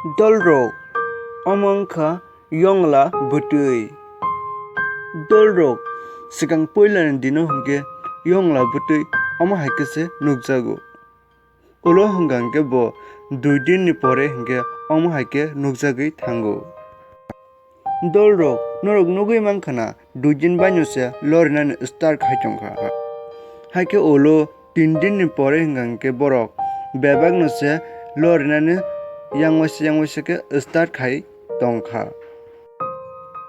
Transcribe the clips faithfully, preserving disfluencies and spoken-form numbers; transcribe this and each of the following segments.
Dolrok, omo wngkha yongla bwtwi. Dolrok, swkang puilani dino hwnkhe yongla bwtwi omo hai khe se nukjago. Ulo hwnkha hwnkhe bo dui dinni pore hwnkhe omo hai khe nukjagwi thango. Dolrok, norok nugwi mankha na, dui din baino se lorinani start khai tongkha. Haikhe ulo tin dinni pore hwnkha hwnkhe borok bebakno se lorinani yang waisa yang waisa khe start khai tongkha.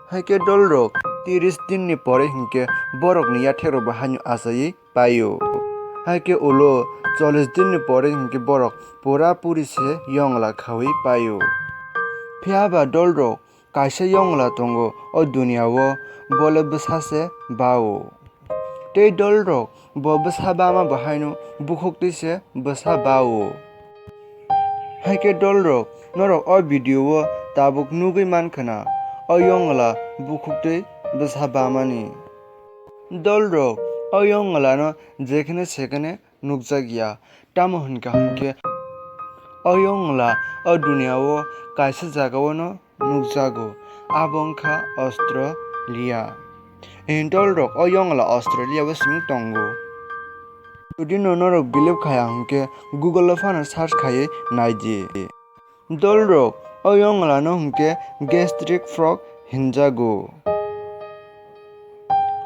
Haikhe dolrok tiris dinni pore hwnkhe borokni yathekrokbo haino achaiwi paio. Haikhe ulo chollish dinni pore hwnkhe borok pura puri se yongla khaui paio. Phiya ba dolrok kaisa yongla tongo o duniya o, bole bwsa se bao. Tei dolrok bo bwsa bama bo haino bukhuktwi se bwsa bao. Haikhe dolrok, norok o video o tabuk nugwi mankha na, o yongla bukhuktwi bwsa bamani. Dolrok, o yongla no jekhene sekhene nukjakya, tamo hwnkha hwnkhe o yongla o duniya o kaisa jaga o no nukjago, abo wngkha Australia. Dolrok, o yongla Australia o simi tongo. Jodi no norok believe khaya hwnkhe Google o phano search khaiwi naidi. Dolrok, o yongla no hwnkhe gastric frog hinjago.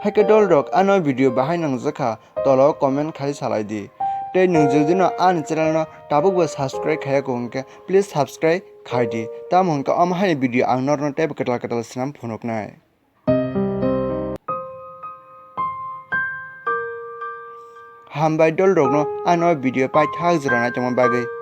Haikhe dolrok, ano video bahai nangjakha, tolo comment khai salai di. Tei nwng jodi no ani channel no tabuk bo subscribe khaya kho hwnkhe please subscribe khai di. Tamo hwnkhe omo hai video ang norno teibo kwtal kwtal swnam phunuknai. Hambai dolrokno ano video paithak jora naitongma bagwi.